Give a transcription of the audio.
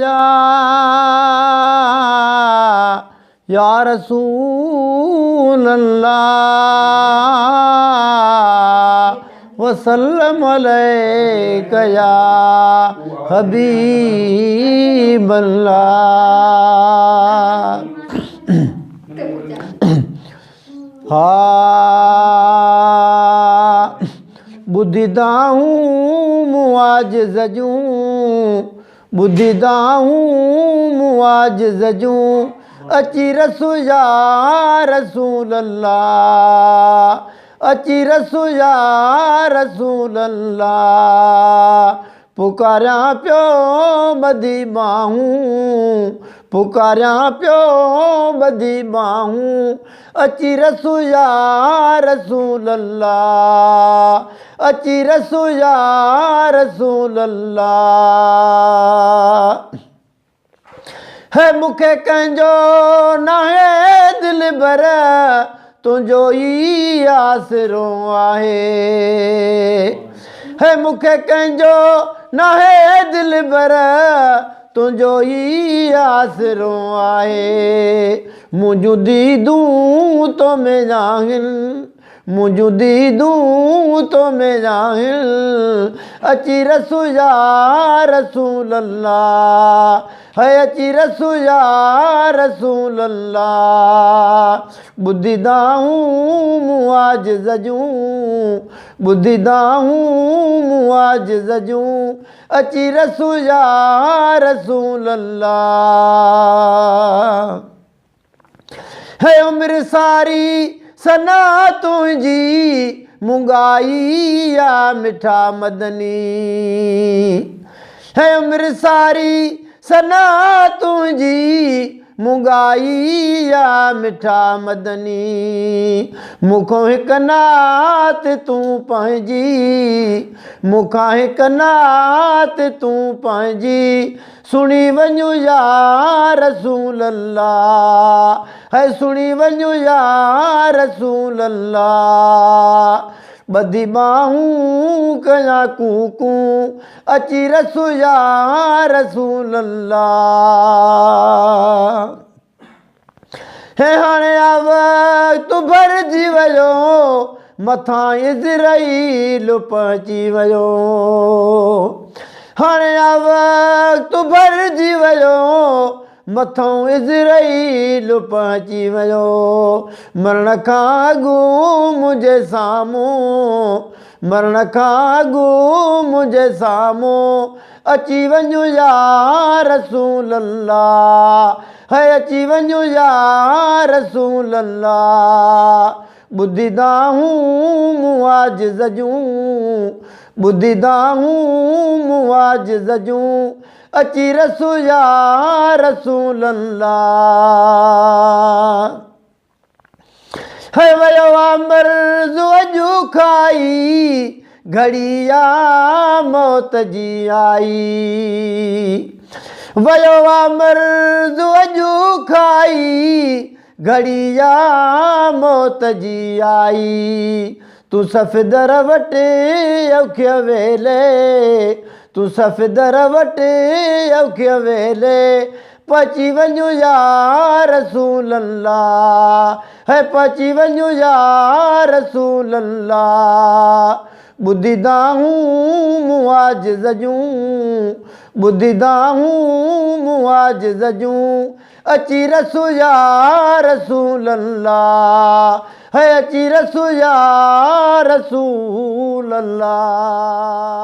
يا يا رسول الله وسلم عليڪ يا حبيب الله. ها ٻڌي دانهون مون عاجز جون، ٻڌي دانهون مون عاجز جون، اچي رس يا رسول الله، اچي رس يا رسول الله. پڪاريان پيو ٻڌي ٻانهون، پڪاريان پيو ٻڌي ٻانهون، اچي رس يا رسول الله، اچي رس يا رسول الله. هي مون کي ڪنهن جو ناهي دلبر، تنهنجو ئي آسرو آهي. هي مون کي ڪنهن جو ناهي دلبر، تنهنجو ئي آسرو آهي. منهنجون ديدون تو ۾ آهن، منهنجون ديدون تو ۾ آهن، اچي رس يا رسول الله، هي اچي رس يا رسول الله. ٻڌي دانهون مون عاجز جون، ٻڌي دانهون مون عاجز جون، اچي رس يا رسول الله. هي عمر ساري ثنا تنهنجي مون ڳائي آ مٺا مدني، هي عمر ساري ثنا تنهنجي مون ڳائي آ مٺا مدني. مون کان هڪ نعت تون پنهنجي، مون کان هڪ نعت تون پنهنجي سڻي وڃ يا رسول الله، هي سڻي وڃ يا رسول الله. ٻڌي ٻانهون ڪيان ڪوڪون، اچي رس يا رسول الله. هي هاڻي آ وقت ڀرجي ويو، مٿان اسرائيل پهچي ويو. هاڻي آ وقت ڀرجي ويو، مٿان اسرائيل پهچي ويو. مرڻ کان اڳ منهنجي سامهون، مرڻ کان اڳ منهنجي سامهون اچي وڃ يا رسول الله، هي اچي وڃ يا رسول الله. ٻڌي دانهون مون عاجز جون، ٻڌي دانهون مون عاجز جون، اچي رس يا رسول الله. هي ويو آ مرض اڄ کائي، گهڙي آ موت جي آئي. ويو آ مرض اڄ کائي، گهڙي آ موت جي آئي. تون صفدر وٽ اوکي ويلي، تون صفدر وٽ اوکي ويلي پهچي وڃ يا رسول الله، هي پهچي وڃ يا رسول الله. ٻڌي دانهون مون عاجز جون، ٻڌي دانهون مون عاجز جون، اچي رس يا رسول الله، هي اچي رس يا رسول الله.